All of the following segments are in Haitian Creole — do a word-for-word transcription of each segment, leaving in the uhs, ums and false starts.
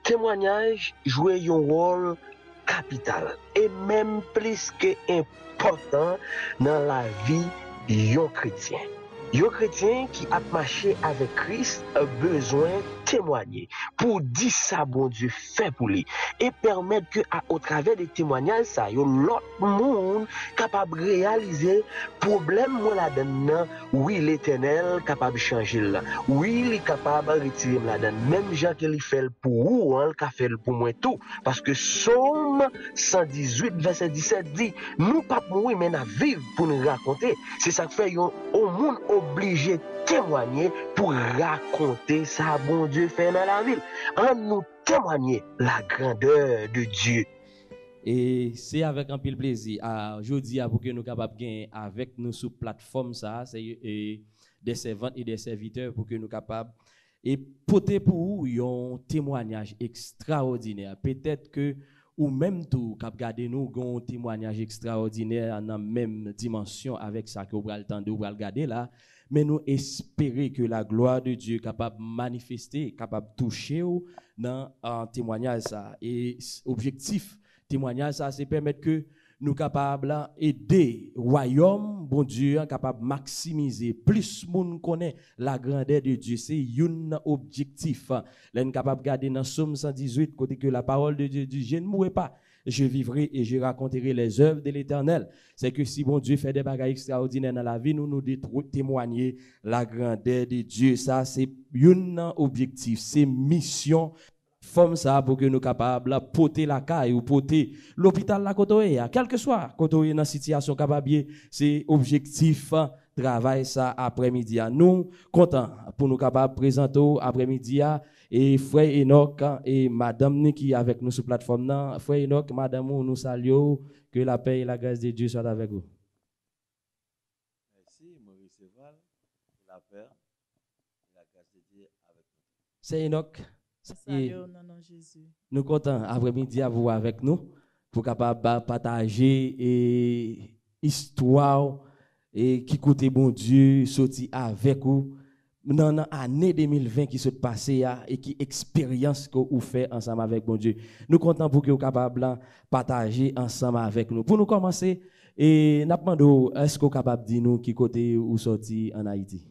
Temwayaj jwe yon wòl kapital e menm plis ke enpòtan nan lavi yon kretyen. Yon kretyen ki ap mache avèk Kris bezwen temwaye pou di sa Bondye fè pou li e pèmèt ke a, otravè de temwayaj sa yo, lòt moun kapab reyalize pwoblèm mwen ladann nan, wi, Letènèl kapab chanje l. Wi, li kapab retire m ladann. Menm jan ke li fè l pou ou an, l ka fè l pou mwen tou. Paske Sòm san dizuit, vèsè disèt di, nou p ap mouri, men n ap viv pou n rakonte. Se sa k fè yon, yon moun oblije temwanye pou rakonte sa Bondye fè nan lavi l. Ann nou temwanye la grandeur de Dieu. E se avèk anpil plezi a jodi a pou ke nou kapab gen avèk nou sou platfòm sa a, se e, de sèvant e de sèvitè pou ke nou kapab e pote pou ou yon temwayaj ekstraòdinè. Petèt ke ou menm tou k ap gade nou gen yon temwayaj ekstraòdinè nan menm dimansyon avèk sa ke w pral tande, w pral gade la, men nou espere ke la glwa de Dye kapab manifeste, kapab touche w nan ah, temwayaj sa. E s- objektif temwayaj sa se pèmèt ke nou kapab la ede wayòm Bondye an kapab maksimize, plis moun konnen la grandeur de Dieu. Se youn nan objektif. Lè n kapab gade nan Sòm san dizuit, kote ke la parole de Dieu dit, je ne mourrai pas, je vivrai et je raconterai les œuvres de l'Éternel. Se ke si Bondye fè de bagay ekstraòdinè nan lavi nou, nou dwe temwanye la grandeur de Dieu. Sa se youn nan objektif, se misyon fòm sa pou ke nou kapab pote lakay ou pote lopital la kote w ye a, kèlkeswa kote w ye nan sitiyasyon kapab ye, se objektif travay sa aprèmidi a. Nou kontan pou nou kapab prezante w aprèmidi a e frè Enòk e madanm ni ki avèk nou sou platfòm nan. Frè Enòk, madanm ou, nou salye w. Que la paix et la grâce de Dieu soit avec vous. Mèsi, mwen resevwa l. Lapè e lagras de Dye avèk nou tout. Sè Enòk, salye w nan non Jezi. Nou kontan aprèmidi a pou w avèk nou, pou kapab ba- pataje e, istwa w e ki kote Bondye soti avèk ou nan, nan ane de mil ven ki sot pase a e ki eksperyans ke ou fè ansanm avèk Bondye. Nou kontan pou ke w kapab la pataje ansanm avèk nou. Pou nou kòmanse, e n ap mande w, èske w kapab di nou ki kote ou sòti ann Ayiti?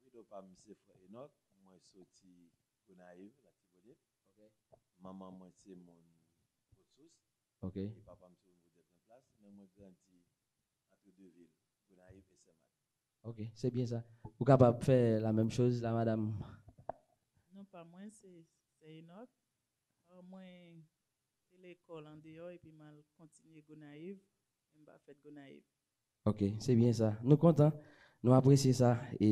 Wido pa m se frè Enòk, mwen soti Gonayiv, Latibonit. Ok. Manman mwen se moun Fòtsous. Ok. E papa m se moun Fòtsous Granplas, men mwen grandi antre de vil, Gonayiv e Senmak. Ok, se byen sa. Ou kapab fè la menm choz la, madanm? Non pa mwen se, se Enòk. Ah, mwen te lekòl andeyò epi m al kontinye Gonayiv, men m pa fèt Gonayiv. Ok, se byen sa. Nou kontan, nou apresye sa. E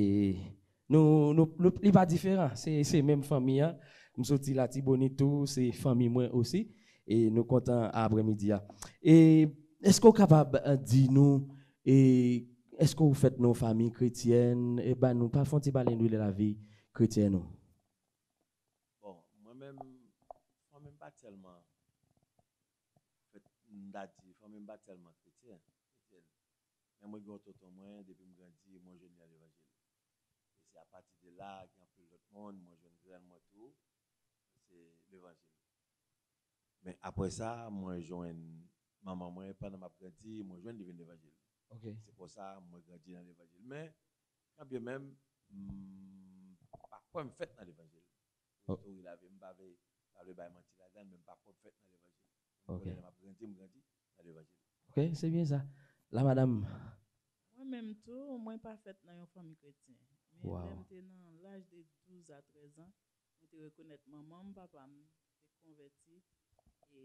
nou, nou, nou, li pa diferan. Se, se menm fanmi an. M soti Latibonit tou, se fanmi mwen osi. E nou kontan aprèmidi a. E èske w kapab eh, di nou, e èske w fèt nan yon fanmi kretyèn? E ba nou, pa fè yon ti pale nou de lavi kretyèn ou. Bon, mwen menm, fanmi m pa tèlman, fèt, m ta di, fanmi m pa tèlman kretyen, kretyèn. Men mwen gen yon tonton mwen, depi m grandi, mwen jwenn li nan levanjil. E se apati de la, gen anpil lòt moun, mwen jwenn grann mwen tou, se levanjil. Men apre sa, mwen jwenn manman mwen, pandan m ap grandi, mwen jwenn li vin levanjil. Ok. Se konsa, mwen grandi nan levanjil. Men, kanbyen menm, m pa kwè m fèt nan levanjil. Oh. Istori lavi m, m pa vle, pa vle bay manti ladan l, men m pa kwè m fèt nan levanjil. M Ok. konnen lè m ap grandi, m grandi nan levanjil. Ok, se byen sa. La madanm. Mwen menm tou, mwen pa fèt nan yon fanmi kretyen. Men Wow. lè m te nan laj de douz a trèz an, mwen te rekonèt manman m, papa m te konvèti. E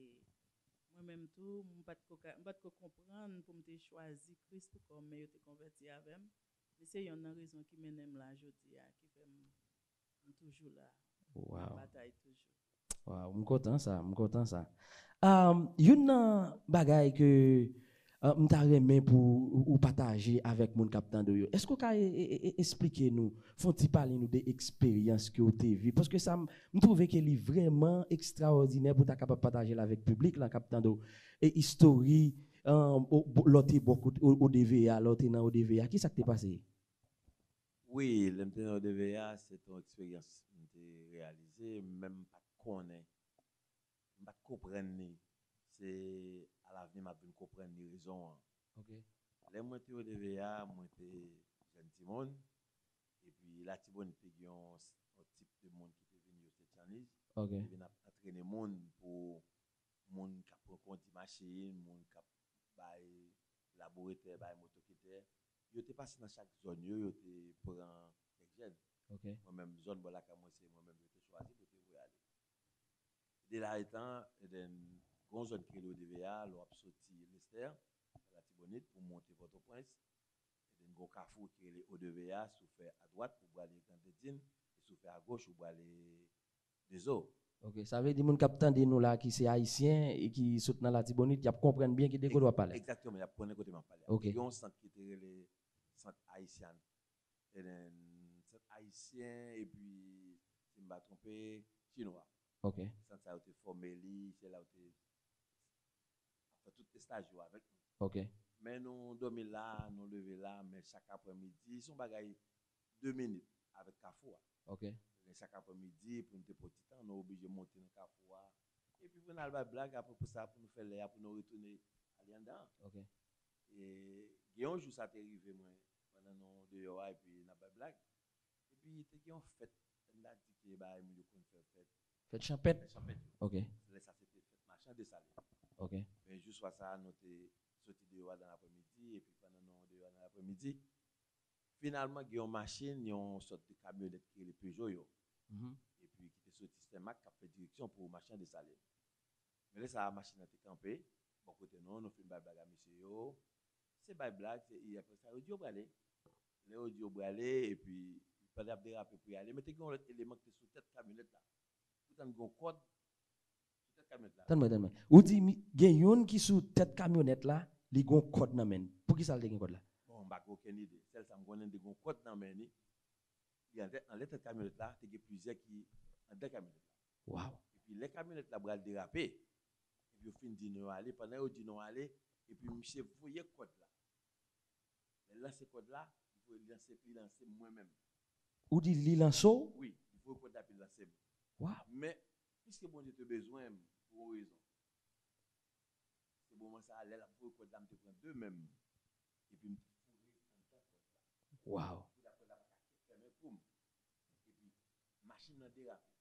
mwen menm tou, m pa t ko ka, m pa t ko konprann pou m te chwazi Kris tou kò m, men yo te konvèti avè m. Men se yonn nan rezon ki mennen m la jodi a, ki fè m, m toujou la. Wow. M batay toujou. Wow, m kontan sa, m kontan sa. Um, youn nan bagay ke uh, m ta renmen pou ou, ou pataje avèk moun k ap tande w yo. Èske w ka e, e, e, e, eksplike nou, fè yon ti pale nou de eksperyans ke w te viv? Paske sa, m, m twouve ke li vrèman ekstraòdinè pou w ta kapab pataje l avèk piblik la k ap tande w. E istori, uh, o, bo- lè w te bò kote, o, O D V A, lè w te nan O D V A, ki sa k te pase? Wi, lè m te nan O D V A, se te yon eksperyans m te reyalize, men m pa t konnen, m pa t konprann li. Se alavni m ap vin konprann li rezon an. Ok. Lè mwen te O D V A, mwen te jèn timoun, epi Latibonit te gen yon, yon tip de moun ki te vin, yo te Chinese, Ok. te vin ap antrene moun pou moun k ap rekondi machin, moun k ap bay laboretè, bay motoketè. Yo te pase nan chak zòn yo, yo te pran kèk jèn. Ok. Mwen menm, zòn bò lakay mwen, se mwen menm yo te chwazi pou te voye ale. De la etan, ebyen, gon zòn ki rele O D V A, lè w ap soti Lestè, Latibonit, pou monte Pòtoprens, ebyen, gon kafou ki rele O D V A, si w fè adwat, ou prale Grandendin, e si w fè agoch, ou prale Dezo. Ok, sa vle di moun k ap tande nou la ki se ayisyen e ki sot nan Latibonit, y ap konprann byen ki de kote w ap pale. Egzakteman, y ap konnen kote m ap pale. Ok. Gen yon sant ki te rele Sant Ayisyen, Sant Ayisyen, epi, si m pa twonpe, Chinwa. Ok. Sant sa yo te fòme li, se la yo te ap fè tout estaj yo avèk nou. Ok. Men nou dòmi la, nou leve la, men chak aprèmidi, se yon bagay de minit avèk kafou a. Ok. Men chak aprèmidi, pou nou te pran ti tan, nou oblije monte nan kafou a. Epi pou n al bay blag, apre pou sa, pou nou fè lè a, pou nou retounen ale anndan an. Ok. E gen yon jou sa te rive mwen, pandan nou deyò a, epi n ap bay blag. Epi te gen yon fèt, m ta di ke bagay moun yo konn fè fèt. Fèt chanpèt. Fèt chanpèt yo. Ok. Lè sa se te fèt machan Desalin. Ok. Men jou swa sa, nou te soti deyò a nan lapremidi, epi pandan nou deyò a nan lapremidi, finalman, gen yon machin, yon sòt de kamyonèt ki rele Peugeot yo, Mhm. epi ki te soti Senmak, k ap fè direksyon pou machan Desalin. Men lè sa a, machin nan te kanpe bò kote nou, nou fin bay blag a mesye yo. Se bay blag, se, e apre sa, yo di yo prale. Lè yo di yo prale, epi pandan y ap derape pou y ale, men te gen yon lòt eleman ki te sou tèt kamyonèt la. Ou tann gen yon kòd sou tèt kamyonèt la. Tann mwen, tann mwen. Ou di mi- gen youn ki sou tèt kamyonèt la, li gon kòd nan men l. Poukisa l te gen kòd la? Bon, m pa gen okenn ide. Sèl sa m konnen, te gon kòd nan men li. Li anlè, anlè tèt kamyonèt la, te gen plizyè ki anndan kamyonèt la. Waw. Epi lè kamyonèt la pral derape, epi yo fin di nou ale, pandan yo di nou ale, epi misye voye kòd la. Lè l lanse kòd la, li voye, li lanse, li lanse mwen menm. Ou di li lanse w? Wi, li voye kòd la epi l lanse m. Waw. Men, piske Bondye te bezwen m pou yon rezon, se moman sa a, lè l ap voye kòd la, m te pran de men m, epi m te foure anndan kòd la. Waw. Pou kòd la pa ka fèmen pou m. Epi, machin nan derape.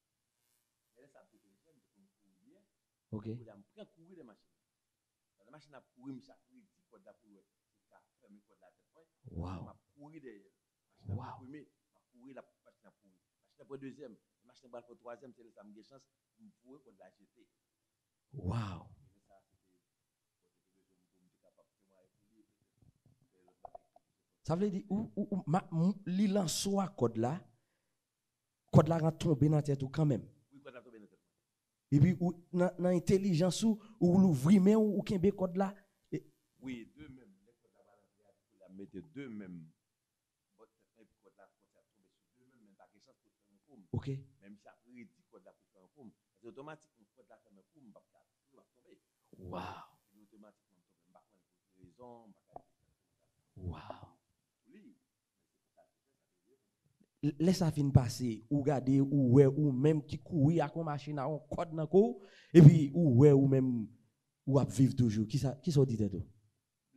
Men lè sa m te konn fè, m te konn kouri byen. Ok. Kounye a, m pran kouri dèyè machin nan. Pandan machin nan ap kouri, m ap redi kòd la pou l wè si l ka fèmen kòd la tèt mwen. Waw. M ap kouri dèyè l. Machin nan Waw. konprime, m ap kouri, l ap, machin nan ap kouri. Machin nan pran dezyèm, machin nan pral pran twazyèm, se lè sa m gen chans, m voye kòd la jete. Waw. E lè sa, se te, bon, se te bezwen m pou m te kapab temwaye pou li, e petèt fè lòt bagay ki plis enpòtan. Sa vle di, ou, ou, ou, ma- m- li lanse w ak kòd la, kòd la tonbe nan tèt ou kanmenm. Wi, kòd la tonbe nan tèt mwen. Epi ou, nan, nan entèlijans ou, ou louvri men w, ou kenbe kòd la. Wi, de men m, lè kòd la pral antre a, di pou l ap mete de men m bò tèt mwen, epi kòd la konsa tonbe sou de men m, men m pa gen chans pou l fèmen pou m. Ok. Men misye ap redi kòd la pou l fèmen pou m. Paske otomatikman, kòd la fèmen pou m, m p ap ka tire, m ap tonbe. Waw. Epi otomatikman, m tonbe, m pa konnen pou ki rezon, m pa ka egzakteman sa. Waw. Pou li, men se pou sa l te fè, sa te rive pou mwen. L- Lè sa fin pase, ou gade, ou wè ou menm ki kouri ak yon machin a yon kòd nan kò w, epi ou wè ou menm ou ap viv toujou. Kisa, kisa w di tèt ou?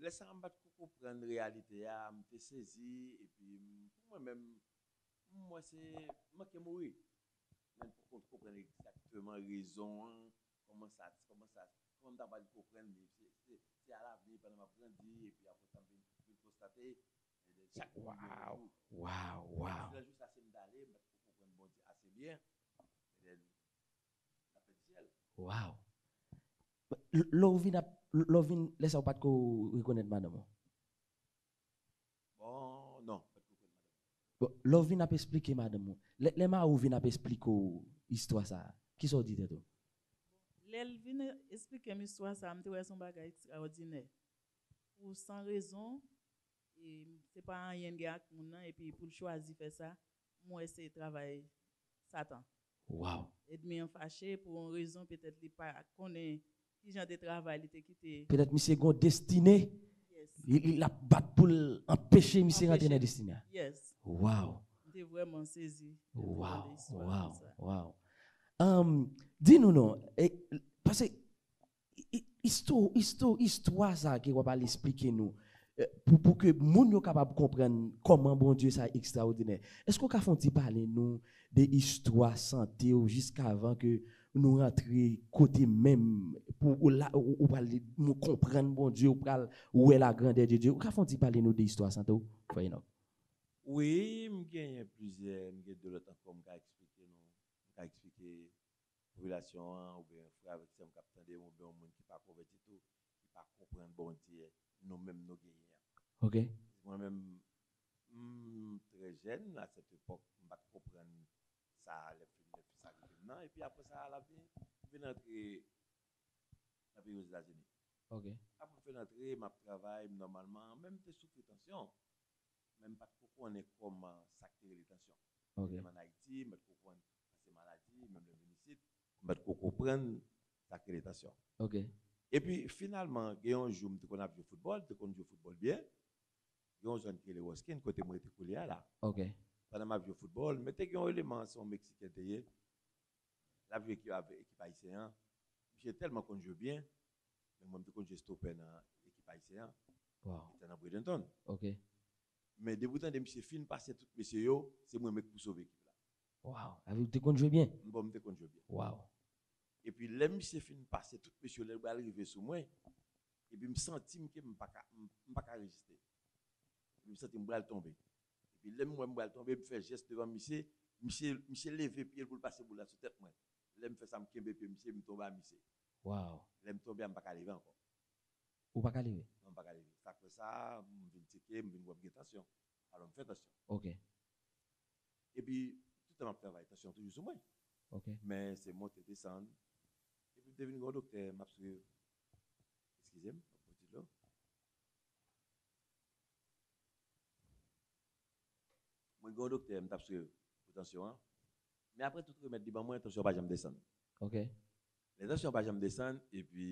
Lè sa a, m pa t ko konprann reyalite a, m te sezi, epi m- pou mwen menm, m wè se manke mouri. Men m poko konprann egzakteman rezon an, kòman sa, kòman sa, kòman m ta pral konprann li. Se, se, se alavni, pandan m ap grandi, epi apre sa, m vin, vin konstate, e chak jou, Waw. jou. Waw, waw. Nan jou sa, si m t ale, m pa t ko konprann Bondye ase byen. Ebyen, n ap pèdi syèl. Waw. L- Lè w vin ap, lè w vin, lè sa w pa t ko rekonèt madanm ou? Bon, non, m pa t ko konn madanm. Bon, lè w vin ap esplike madanm ou, lè, lè mari w vin ap esplike w istwa sa a, kisa w di tèt ou? Lè l vin esplike m istwa sa a, m te wè se yon bagay ekstraòdinè. Pou san rezon, e se pa anyen l gen ak moun nan, epi pou l chwazi fè sa, m wè se travay Satan. Waw. Ènmi an fache pou yon rezon, petèt li pa konnen ki jan de travay li te kite. Petèt misye gon destine. Li, li, l ap bat pou l anpeche misye rantre nan destine a. Yes. Waw. M te vrèman sezi. Waw, waw, waw. Um, di nou non, e, paske istwa, istwa, istwa sa ke w ap al esplike nou, e, pou, pou ke moun yo kapab konprann kòman Bondye sa ekstraòdinè. Èske w ka fè yon ti pale nou de istwa sante w jiskavan ke nou rantre kote menm pou ou la, ou, ou pral nou konprann Bondye, ou pral wè la grandeur de Dieu. Ou ka fè yon ti pale nou de istwa sante w, frè Enoch? Wi, m genyen plizyè, m gen de lòt ankò m ka eksplike nou. M ka eksplike popilasyon an, oubyen frè avèk sè m k ap tande m, oubyen yon moun ki pa konvèti tou, ki pa konprann Bondye nou menm nou genyen an. Ok. Mwen menm, m trè jèn, a sèt epòk, m pa t konprann sa, lè m fin, lè sa rive m nan. Epi apre sa, l ap vin, m vin antre nan peyi Ozetazini. Ok. Apre m fin antre, m ap travay, m nòmalman, men m te soufri tansyon. Men m pa t ko konnen kòman sa k te rele tansyon. Ok. Menm ann Ayiti, m pa t ko konn sa se maladi, menm lè m vin isit, m pa t ko konprann sa k rele tansyon. Ok. Epi finalman, gen yon jou m te konn ap jwe foutbòl, m te konn jwe foutbòl byen. Gen yon zòn ki rele Ruskin, kote m rete koulye a la. Ok. Pandan m ap jwe foutbòl, men te gen yon eleman, se yon Meksiken te ye. L ap jwe ekip, avèk ekip ayisyen an. Misye tèlman konn jwe byen, men mwen m te konn jwe stopè nan ekip ayisyen an. Wow. Li te nan Bradenton. Ok. Men depi w tande misye fin pase tout mesye yo, se mwen menm ki pou sove ekip la. Wow. Sa vle di w te konn jwe byen? Bon, m te konn jwe byen. Wow. Epi lè misye fin pase tout mesye yo, lè l pral rive sou mwen, epi m santi m ke m pa ka, m, m pa ka reziste. Epi m santi m pral tonbe. Epi lè m wè m pral tonbe, m fè jès devan misye, misye, misye leve pye l pou l pase boul la sou tèt mwen. Lè m fè sa, m kenbe pye misye, m tonbe a misye. Wow. Lè m tonbe a, m pa ka leve ankò. Ou pa ka leve? Non, m pa ka leve. Sa k fè sa, m vin tcheke, m vin wè m gen tansyon. Alò, m fè tansyon. Ok. Epi, tout tan m ap travay, tansyon toujou sou mwen. Ok. Men se monte, desann. Epi, m te vin gen yon doktè, m ap swiv. Eskize m, m ap pran ti dlo. Mwen gen yon doktè, m t ap swiv pou tansyon an. Men apre tout remèd li ban mwen, tansyon an pa janm desann. Ok. Lè tansyon an pa janm desann, epi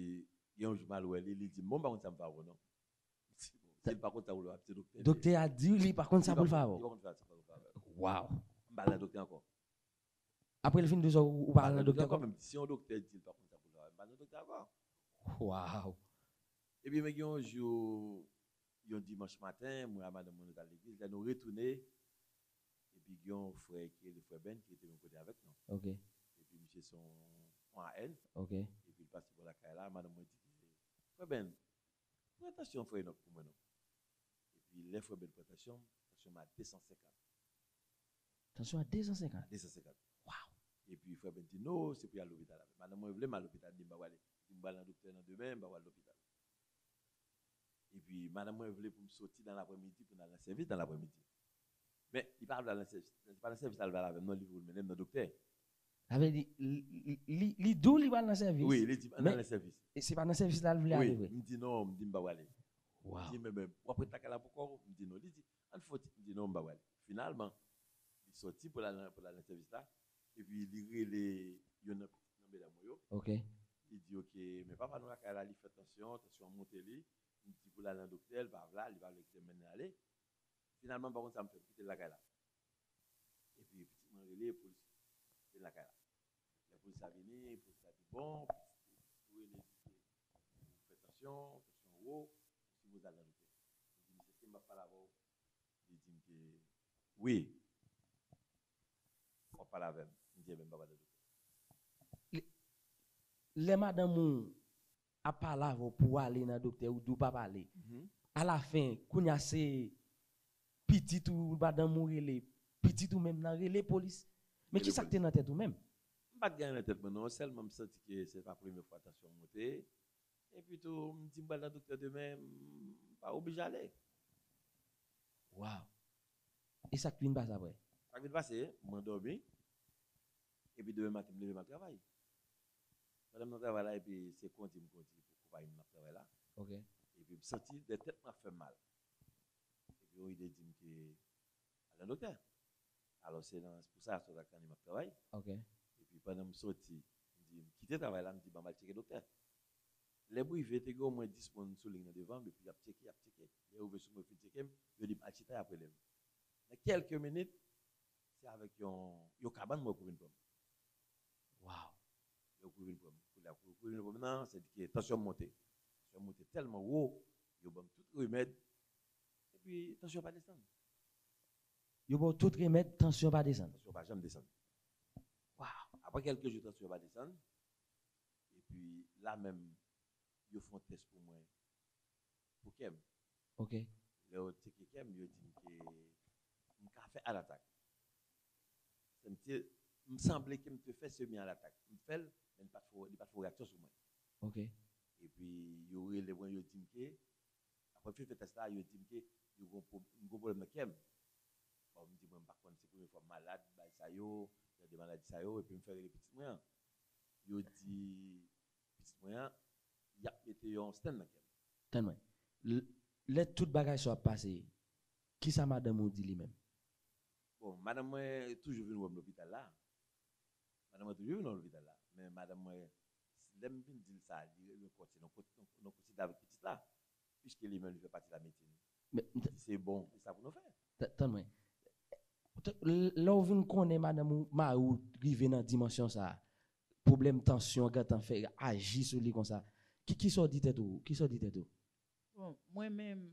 gen yon jou m al wè li, li di m, "Bon, m pa konn sa m fè avè w non." M di, "Bon, si l pa konn sa pou l fè, se doktè li ye." Doktè a di w li pa konn sa pou l fè avè w. Li pa konn sa pou l fè avè w. Wow. M pa al nan doktè ankò. Apre l fin di w sa, ou pa al nan doktè ankò? Menm si yon doktè di l pa konn sa pou l fè avè w, m pa al nan doktè ankò. Wow. Epi men gen yon jou, yon dimanch maten, mwen ak madanm mwen nou t al legliz, lè nou retounen, epi gen yon frè ki rele frè Ben ki rete menm kote avèk nou. Ok. Epi misye se yon A N. Ok. Epi l pase bò lakay la, madanm mwen di, "Frè Ben, pran tansyon frè Enoch pou mwen non." Epi lè frè Ben pran tansyon m, tansyon m a de san senkant. Tansyon a de san senkant? A de san senkant. Wow. Epi frè Ben di, "Non, se pou y al lopital avè m." Madanm mwen vle m al lopital, li di m pa prale. Li di m pral nan doktè nan demen, m pa pral lopital. Epi madanm mwen vle pou m soti nan lapremidi pou n al nan sèvis nan lapremidi. Men, li pa vle al nan sèvis, se pa nan sèvis la l vle al avè m non, li vle pou l mennen m nan doktè. Sa vle di, li, li, li, li di w li pral nan sèvis? Wi, li di m ann al nan sèvis. E se pa nan sèvis la l vle ale vre? M di non, m di m pa prale. Wow. Li di, "Men, men, w ap ret lakay la pou kò w?" M di, "Non." Li di, "Ann fè yon ti," m di, "Non, m pa prale." Finalman, li soti pou l al nan, pou l al nan sèvis la. Epi li rele youn nan pitit nan medam mwen yo. Ok. Li di, "Ok, men papa nou lakay la, li fè tansyon, tansyon an monte li." M di pou l al nan doktè, li pa vle al, li pa vle ki se mennen l ale. Finalman, m pa konn sa m fè, m kite l lakay la. Epi pitit mwen rele, polis vin lakay la. Lè polis la vini, polis la di, "Bon, pitit ou rele, li di ke ou fè tansyon, tansyon wo, ou sipoze al nan doktè." M di, "Mesye, èske m p ap pale avè w?" Li di m ke, "Wi, w ap pale avè m." M di, "Ebyen, m p ap al nan doktè." Lè madanm ou ap pale avè w pou w ale nan doktè, ou di w p ap ale. Mhm. Alafen, kounye a se pitit ou, madanm ou rele, pitit ou menm nan rele polis. Men Rele ki sa k te nan tèt ou menm? M pa t gen anyen nan tèt mwen non, sèlman m santi ke se pa premye fwa tansyon m monte. Epi tou, m di m pral nan doktè demen, m pa oblije ale. Wow. E sa k vin pase apre? Sa k vin pase, mwen dòmi. Epi demen maten, m leve, m al travay. Pandan m nan travay la, epi se kondi m kondi pou konpayi m ap travay la. Ok. Epi m santi dèyè tèt mwen ap fè m mal. Epi yon ide di m ke al nan doktè. Alò, se nan, pou sa, se nan Lakani m ap travay. Ok. Epi pandan m soti, m di, m kite travay la, m di, "Ban m al tcheke doktè." Lè m rive, te gen omwen dis moun sou liy nan devan m, epi y ap tcheke, y ap tcheke. Lè yo rive sou mwen, yo fin tcheke m, yo di m al chita, y ap rele m. Nan kèlke minit, se avèk yon, yon kabann mwen kouri vin pran m. Waw! Yo kouri vin pran m. Kounye a, kouri, kouri vin pran m nan, se di ke tansyon m monte. Tansyon m monte tèlman wo, yo ban m tout remèd, epi tansyon pa desann. Yo ba w tout remèd, tansyon pa desann. Tansyon pa janm desann. Waw! Apre kèlke jou, tansyon pa desann. Epi la menm, yo fè yon tès pou mwen, pou kè m. Ok. Lè yo tcheke kè m, yo di m ke m ka fè art attack. Sa m te, m sanble ke m te fè semi art attack. M fè l, men li pa t fè, li pa t fè reyaksyon sou mwen. Ok. Epi yo rele mwen, yo di m ke, apre m fin fè tès la, yo di m ke yo gon pwob-, m gon pwoblèm nan kè m. Bon, m di mwen, m pa konn, se premye fwa m malad, bay sa yo, jan de maladi sa yo, epi m fè rele pitit mwen an. Yo di pitit mwen an, y ap mete yon stent nan kè m. Tann mwen. L- Lè tout bagay sa yo ap pase, kisa madanm ou di li menm? Bon, madanm mwen toujou vin wè m lopital la. Madanm mwen toujou vin wè m lopital la. Men madanm mwen, lè m vin di l sa, li rele m konsi non konsi avèk pitit la. Piske li menm, li fè pati lamedsin. Li di se bon, se sa pou nou fè. Tann mwen. Lè w vin konnen madanm ou, mari w rive nan dimansyon sa a, pwoblèm tansyon gentan fè aji sou li konsa, ki, kisa w di tèt ou? Kisa w di tèt ou? Bon, mwen menm,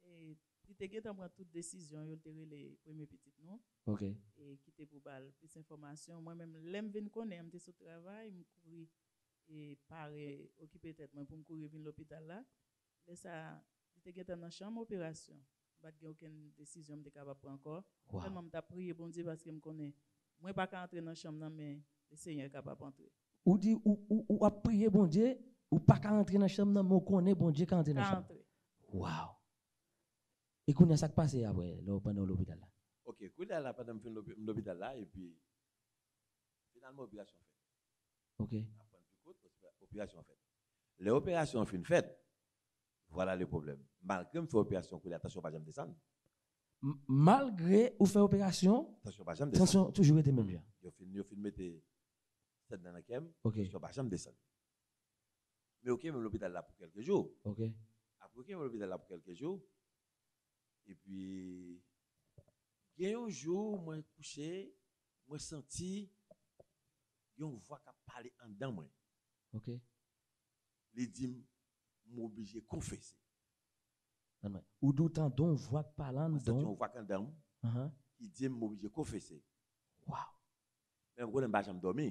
e, li te gentan pran tout desizyon yo, li te rele premye pitit nou. Ok. E ki te pou ba l plis enfòmasyon. Mwen menm, lè m vin konnen, m te sot travay, m kouri e pare, okipe tèt mwen pou m kouri vin lopital la. Lè sa a, li te gentan nan chanm operasyon. M pa t gen okenn desizyon m te kapab pran ankò. Sèlman m t ap priye Bondye paske m konnen mwen pa ka antre nan chanm nan, men Lesenyè kapab antre. Ou di ou, ou, ou ap priye Bondye, ou pa ka antre nan chanm nan, men ou konnen Bondye ka antre nan chanm nan. Waw! E kounye a, sa k pase apre, lè w, pandan w lopital la? Ok, kounye a la, pandan m fin lopi- m lopital la, epi finalman, operasyon fèt. Ok. N ap pran l pi kout, operasyon fèt. Lè operasyon an fin fèt, vwala le pwoblèm. Malgre m fè operasyon kounye a, tansyon pa janm desann. M- Malgre ou fè operasyon, Tansyon pa janm desann. Tansyon toujou rete menm jan. Yo fin, yo fin mete stent nan nan kè m, Ok. Tansyon pa janm desann. Men yo kenbe m lopital la pou kèlke jou. Ok. Apre yo kenbe m lopital la pou kèlke jou, epi gen yon jou, mwen kouche, mwen santi gen yon vwa k ap pale anndan mwen. Ok. Li di m, m oblije konfese. Tann mwen. Ou di w tande yon vwa k pale anndan w? Mwen santi yon vwa k anndan m ki di m, m oblije konfese. Waw! Men m konnen m pa janm dòmi.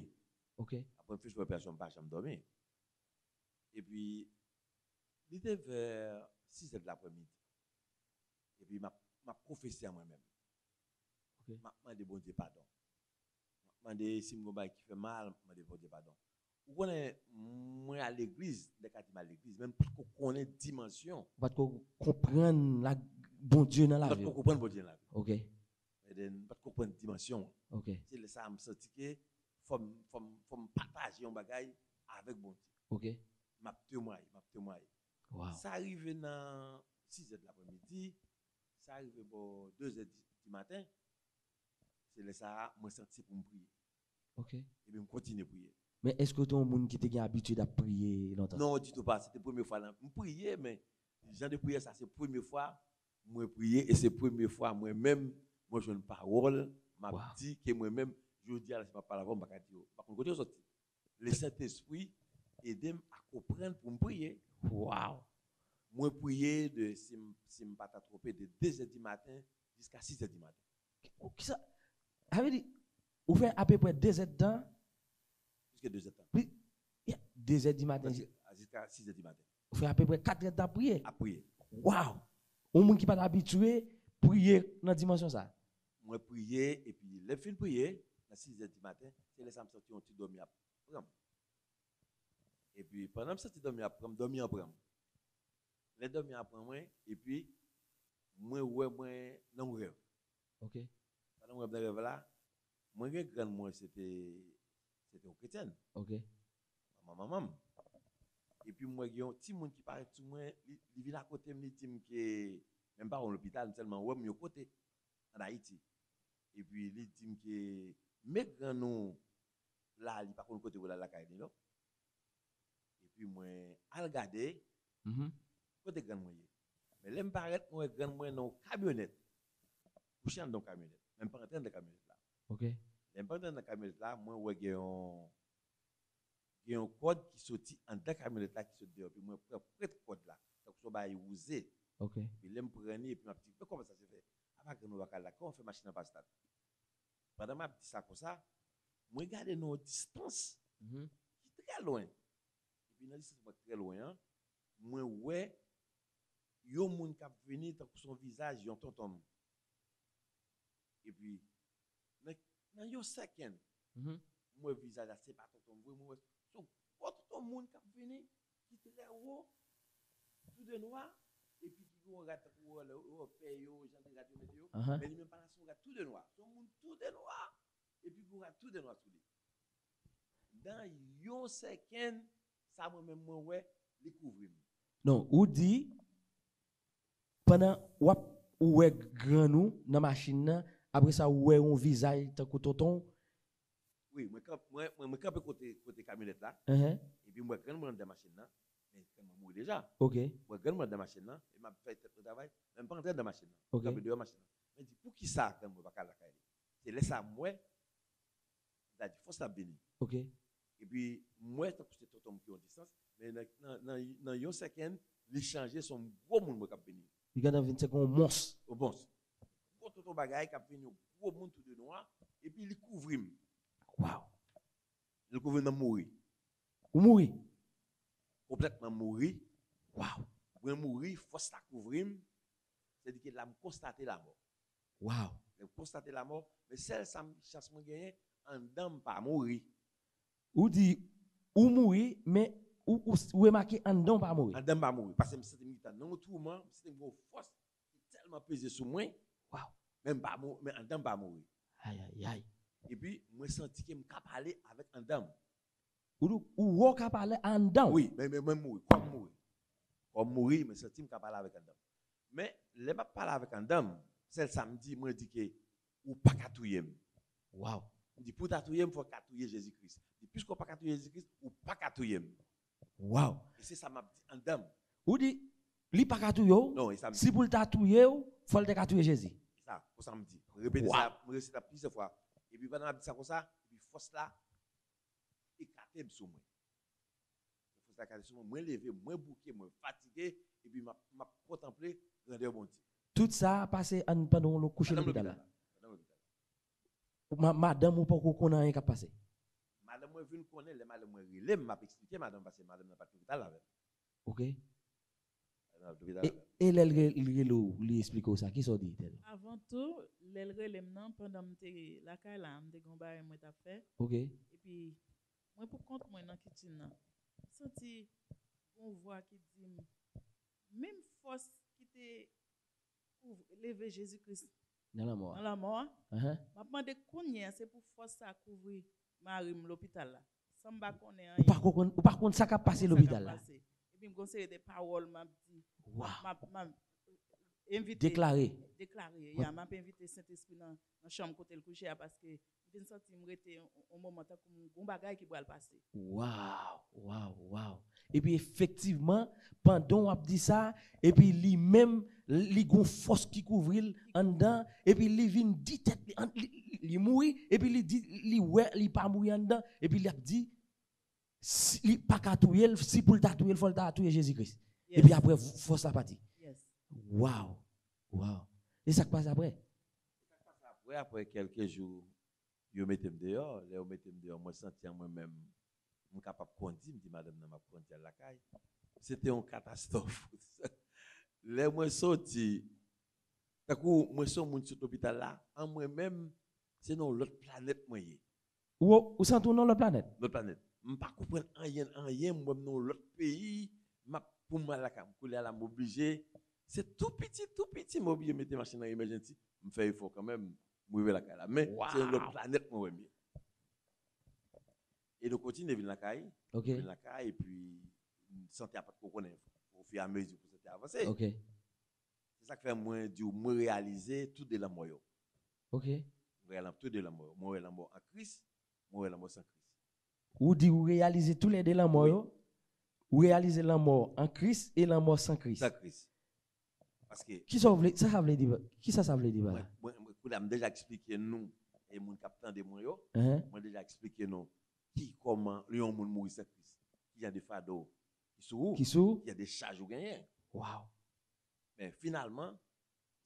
Ok. Apre m fin fè operasyon, m pa janm dòmi. Epi, li te vè sis è de laprèmidi. Epi, m ap, m ap konfese a mwen menm. Ok. M ap mande Bondye padon. M ap mande si m gon bagay ki fè mal, m ap mande Bondye padon. Ou konnen, mwen al legliz, nèg ka di m al legliz, men m pa t ko konnen dimansyon. Ou pa t ko konprann la Bondye nan lavi w. M pa t ko konprann Bondye nan lavi m. Ok. Eden, m pa t konprann dimansyon an. Ok. Se lè sa a m santi ke fò m, fò m, fò m pataje yon bagay avèk Bondye. Ok. M ap temwaye, m ap temwaye. Waw. Sa rive nan sis è de laprèmidi, sa rive bò de zè di, di maten. Se lè sa a, mwen santi se pou m priye. Ok. Epi m kontinye priye. Men èske w te yon moun ki te gen abitid ap priye lontan? Non, ditou pa. Se te premye fwa nan, m priye, men jan de priyè sa, se premye fwa mwen priye, e se premye fwa mwen menm, mwen jwenn pawòl, m ap di ke mwen menm, jodi a la, si m ap pale avè w, m pa ka di yo, m pa konn kote yo soti. Lesentespri ede m a konprann pou m priye. Waw! Mwen priye de, si m, si m pa ta twonpe, de de zè di maten jiska sis è di maten. Kisa, sa vle di, ou fè apeprè de zè d tan? Plis ke de zè d tan. Wi, de zè di maten. Jiska sis è di maten. Ou fè apeprè kat è d tan ap priye? Ap priye. Waw! Yon moun ki pa t abitye priye nan dimansyon sa. Mwen priye, epi lè m fin priye, nan sis è di maten, se lè sa m santi yon ti dòmi ap pran m. Epi pandan m santi dòmi ap pran m, dòmi an pran m. Lè dòmi an pran mwen, epi mwen wè mwen nan yon rèv. Ok. Pandan mwen nan rèv la, mwen gen grann mwen, se te, se te yon kretyèn. Ok. Manman manman m. Epi mwen gen yon timoun ki parèt sou mwen, li, li vin akote m, li di m ke, men m pa wè l lopital, m sèlman wè m yon kote, ann Ayiti. Epi li di m ke, men grann ou la, li pa konn kote pou l al lakay li non. Epi Epi mwen al gade kote grann mwen ye. Men lè m parèt, mwen wè grann mwen nan yon kamyonèt. Kouche anndan yon kamyonèt. Men m pa antre anndan kamyonèt la. Lè m pa antre anndan kamyonèt la, mwen wè gen yon, gen yon kòd ki soti anndan kamyonèt la ki sot deyò. Epi mwen pran prèt kòd la. Tankou se yon bagay wouze. Epi lè m pran li, epi m ap di, men kòman sa se fè? Apa grann mwen pa ka al lakay, kòman fè machin nan pa stat? Pandan m ap di sa konsa, mwen gade nan yon distans ki trè lwen. Epi nan distans mwen trè lwen an, mwen wè yon moun k ap vini tankou se yon vizaj yon tonton m. Epi, nan, nan yon seconn, m wè vizaj la, se pa tonton m vre, mwen wè se yon gwo tonton moun k ap vini, ki trè wo, tou de nwa, epi ki gen yon rad tankou wè, wè pè yo, jan de rad yo mete yo, men li menm pa la, se yon rad tou de nwa. Se yon moun tou de nwa, epi gen yon rad tou de nwa sou li. Nan yon seconn, sa mwen menm mwen wè, li kouvri m. Non, ou di, pandan w ap, ou wè grann ou nan machin nan, apre sa ou wè yon vizaj tankou tonton w. Wi, mwen kanp-, mwen, mwen, mwen kanpe kote, kote kamyonèt la. Epi mwen wè grann mwen anndan machin nan. Men grann mwen mouri deja. Mwen wè grann mwen anndan machin nan. E m ap fè tèt mwen travay. Men m pa antre anndan machin nan. Mwen kanpe deyò machin nan. Mwen di, poukisa grann mwen pa ka al lakay li? Se lè sa a m wè, m ta di, fòs la ap vini. Epi, m wè tankou se tonton m ki yon distans, men nan, nan, nan, nan yon seconn, li chanje, se yon gwo moun mwen k ap vini. Li gentan vin tankou yon mons. Yon mons. Gwo tonton bagay k ap vini, yon gwo moun tou de nwa, epi li kouvri m. Waw. Li kouvri m nan mouri. Ou mouri? Konplètman mouri. Waw. Mwen mouri, fòs la kouvri m. Sèdike la m konstate lamò. Waw. Lè m konstate lamò, men sèl sa m, chans mwen genyen, anndan m pa mouri. Ou di, ou mouri, men ou, ou, ou remake anndan w pa mouri. Anndan m pa mouri. Paske m santi m gentan nan yon touman, m santi m gen yon fòs ki tèlman peze sou mwen. Waw. Men m pa mou-, men anndan m pa mouri. Ayayay. Epi, mwen santi ke m ka pale avèk anndan m. Ou, ou wè w ka pale anndan w? Wi, men, men mwen mouri. Kò m mouri. Kò m mouri, mwen santi m ka pale avèk anndan m. Men, lè m ap pale avèk anndan m, sèl sa m di, mwen di ke ou pa ka touye m. Waw. M di, pou w ta touye m, fò w ka touye Jezi Kris. M di, piske w pa ka touye Jezi Kris, ou pa ka touye m. Waw. E se sa m ap di anndan m. Ou di, li pa ka touye w? Non, e sa m di. Si pou l ta touye w, fò l te ka touye Jezi. E sa, pou sa m di. Mwen repete sa, mwen resite sa plizyè fwa. Epi pandan m ap di sa konsa, epi fòs la eklate m sou mwen. Fòs la eklate sou mwen, mwen leve, mwen bouke, mwen fatige, epi m ap, m ap kontanple grandè Bondye. Tout sa pase an, pandan w kouche lopital la? Pandan m lopital la. Ma-, madanm ou poko konn anyen k ap pase? Madanm mwen vin konnen, lè madanm mwen rele m, m ap eksplike madanm, paske madanm nan pa t lopital avè m. Ok. Madanm nan pa t lopital avè m. E lè l re-, li rele w, li eksplike w sa, kisa w di, tèl? Avan tou, lè l rele m nan, pandan m te lakay la, m te gen yon bagay mwen t ap fè. Ok. Epi, mwen pou kont mwen nan kichen nan. M santi yon vwa ki di m, menm fòs ki te kouvri, leve Jezi Kris nan lanmò a. Nan lanmò a. M ap mande kounye a, se pou fòs sa kouvri mari m lopital la. San m pa konnen anyen. Ou pa konn, ou pa konn sa k ap pase lopital la. Epi m gon seri de pawòl m ap di. Waw. M ap, m ap envite. Deklare. Deklare, ya, m ap envite Sentespri nan, nan chanm kote l kouche a, paske m vin santi m rete yon, yon moman tankou m gon bagay ki pral pase. Waw, waw, waw. Epi efektivman, pandan w ap di sa, epi li menm, li gon fòs ki kouvri l anndan, epi li vin di tèt li, an-, li, li, li mouri, epi li di, li wè li pa mouri anndan, epi l ap di, si, li pa ka touye l, si pou l ta touye l, fò l ta touye Jezi Kris. Epi apre, fòs la pati. Waw, waw. E sa k pase apre? Sa k pase apre, apre kèlke jou, yo mete m deyò. Lè yo mete m deyò, mwen santi an mwen menm, m kapab kondi, m di madanm nan m ap kondi al lakay. Se te yon katastwòf. Lè mwen soti, tankou mwen se yon moun sot lopital la, an mwen menm, se nan yon lòt planèt mwen ye. Ou, ou santi w nan yon lòt planèt? Lòt planèt. M pa konprann anyen, anyen, m wè m nan yon lòt peyi, m ap, pou m al lakay m, kounye a la m oblije, se tou piti, tou piti, m oblije mete machin nan emergency, m fè efò kanmenm, m rive lakay la. Men, se yon lòt planèt mwen wè m ye. E nou kontinye vin lakay, vin lakay, epi sante a pa t ko konnen, ofiramezi pou sante a avanse. Se sa k fè mwen di w, mwen reyalize tou de lanmò yo. Ok. Mwen wè tou de lanmò yo. Mwen wè lanmò an Kris, mwen wè lanmò san Kris. Ou di ou reyalize tou le de lanmò yo? Ou reyalize lanmò an Kris e lanmò san Kris. San Kris. Paske Kisa w vle, sa sa vle di, kisa sa vle di pa mwen, la? Mwen, mwen, kounye a, m deja eksplike nou, e moun k ap tande mwen yo, Hein? Mwen deja eksplike nou ki kòman lè yon moun mouri san Kris, ki jan de fado ki sou ou, Ki sou? Ki jan de chaj ou genyen. Wow. Men finalman,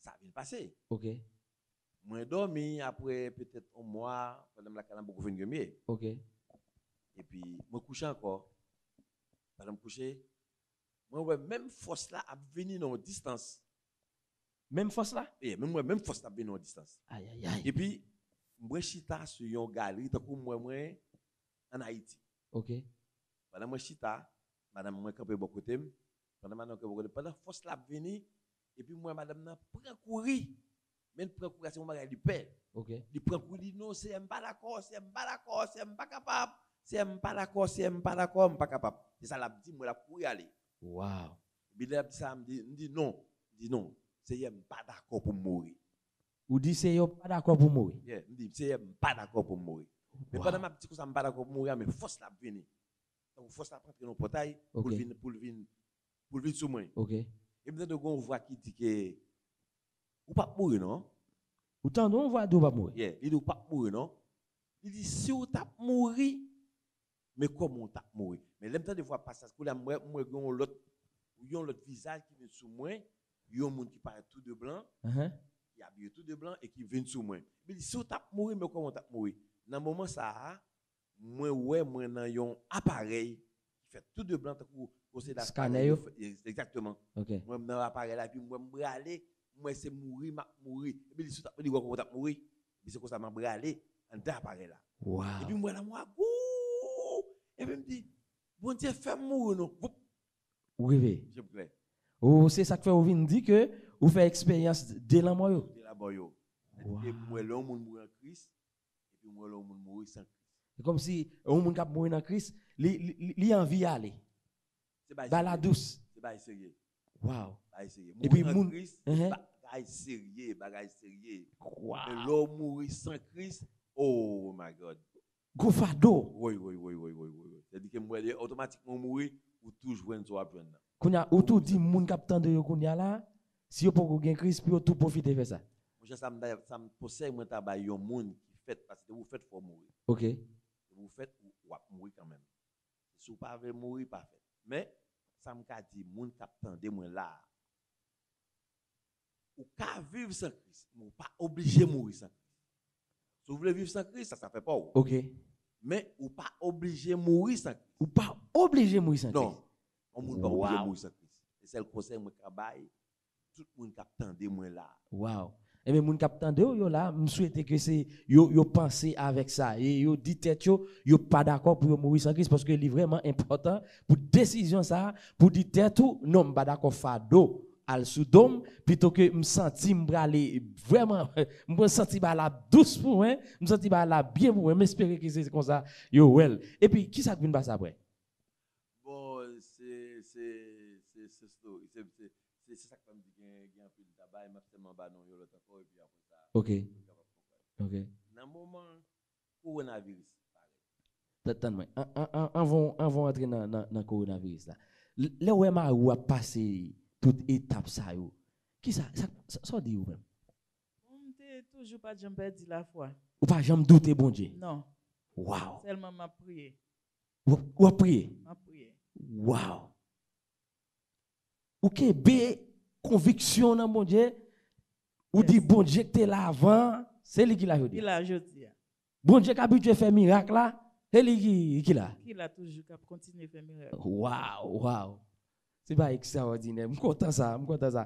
sa vin pase. Ok. Mwen dòmi apre petèt yon mwa, pandan m lakay la, m poko fin gremye. Ok. Epi mwen kouche ankò. Pandan m kouche, mwen wè menm fòs la ap vini nan yon distans. Menm fòs la? E mwen wè menm fòs la ap vini nan yon distans. Ayayay. Epi mwen chita sou yon galri tankou mwen mwen an Ayiti. Ok. Pandan mwen chita, madanm mwen kanpe bò kote m. Pandan madanm kanpe bò kote m, pandan fòs la ap vini, epi mwen madanm nan pran kouri. Men pran kouri a se yon bagay li pè. Ok. Li pran kouri, li di non, Seyè, m pa dakò, Seyè, m pa dakò, Seyè, m pa kapab. Seyè, m pa dakò, Seyè, m pa dakò, m pa kapab. Se sa l ap di, mwen l ap kouri ale. Wow. Epi lè l ap di sa, m di, m di non, m di non, Seyè, m pa dakò pou m mouri. Ou di Seyè, w pa dakò pou mouri. Yeah, m di, Seyè, m pa dakò pou m mouri. Men Wow. Pandan m ap di konsa, m pa dakò pou mouri a, men fòs la ap vini. Tankou fòs la ap antre nan pòtay pou Ok. l vin, pou l vin, pou l vin sou mwen. Ok. E m tande yon vwa ki di ke ou p ap mouri non. Ou tande yon vwa di w p ap mouri. Yeah, li di ou p ap mouri non. Li di si w t ap mouri, men kòman w t ap mouri? Men lè m tande vwa pastè a, kounye a m wè, m wè gen yon lòt, yon lòt vizaj ki vin sou mwen, yon moun ki parèt tou de blan, Ahan. Ki abiye tou de blan e ki vin sou mwen. Li di si w t ap mouri, men kòman w t ap mouri? Nan moman sa a, mwen wè mwen nan yon aparèy ki fèt tou de blan tankou konsèy la. Scanner yo? Egzakteman. Ok. Mwen nan aparèy la, epi mwen m brale, mwen se mouri, m ap mouri. Epi li sou t ap mouri, wè kòman w t ap mouri. Epi se konsa m ap brale anndan aparèy la. Wow. Epi mwen la, mwen gou. Epi m di, Bondye fè m mouri non. Voup, Ou reve. je m klè. Ou se sa k fè ou vin di ke ou fè eksperyans de lanmò yo. De lanmò yo. Sètadi ke mwen lè yon moun mouri an Kris, epi mwen lè yon moun mouri san Kris. Se kòmsi yon moun k ap mouri nan Kris, li, li, li, li anvi ale. Se bagay Ba la serye. Dous. Se bagay serye. Wow. Bagay serye. Epi Mouri an moun- Kris, Ehe. Bagay serye, bagay serye. Wow. Men lè w mouri san Kris, oh my God. Gwo fado. Woy, woy, woy, woy, woy, woy. Sètadi ke mwen, otomatikman w mouri, ou tou jwenn sa w ap jwenn nan. Kounye a, ou tou di moun k ap tande yo kounye a la, si yo poko gen Kris, pou yo tou pwofite fè sa. Monchè, sa m ta, sa m konsèy mwen ta bay yon moun ki fèt, paske depi w fèt fò w mouri. Ok. Depi w fèt, ou, w ap mouri kanmenm. Si w pa vle mouri, pa fèt. Men, sa m ka di moun k ap tande mwen la a, ou ka viv san Kris, men ou pa oblije mouri san Kris. Si w vle viv san Kris, sa, sa fè pa w. Ok. Men ou pa oblije mouri san Kris. Ou pa oblije mouri san Non. Kris. Yon moun pa oblije Wow. mouri san Kris. Se sèl konsèy mwen ka bay tout moun k ap tande mwen la. Wow. Ebyen, moun k ap tande w yo la, m swete ke se yo, yo panse avèk sa e yo di tèt yo, yo pa dakò pou yo mouri san Kris, paske li vrèman enpòtan pou desizyon sa, pou di tèt ou, non, m pa dakò fado al sou do m, pito ke m santi m prale vrèman, m pral santi bagay la dous pou mwen, m santi bagay la byen pou mwen, m espere ke se konsa yo wè l. Epi, kisa k vin pase apre? Bon, se, se, se, se story. Se, se, se, se sa k fè m di gen, gen anpil tabay, m ap sèlman ba nou yon lòt ankò, epi apre sa, Ok. nou kapab konprann. Ok. Nan moman kowonaviris parèt. Tann, tann mwen. An, an, an, anvan, anvan w antre nan, nan, nan kowonaviris la. L-, lè w wè mari w ap pase tout etap sa yo, kisa, sa, sa, sa w di ou menm? Bon, m te toujou pa t janm pèdi lafwa. Ou pa janm doute Bondye? Non. Wow. Sèlman m ap priye. W ap, w ap priye? M ap priye. Wow. Ou kenbe konviksyon nan Bondye. Ou di Yes. Bondye ki te la avan, se li ki la jodi. Ki la jodi a. Bondye k abitye fè mirak la, se li ki, ki la. Ki la toujou k ap kontinye fè mirak. Wow, wow. Se pa ekstraòdinè. M kontan sa, m kontan sa.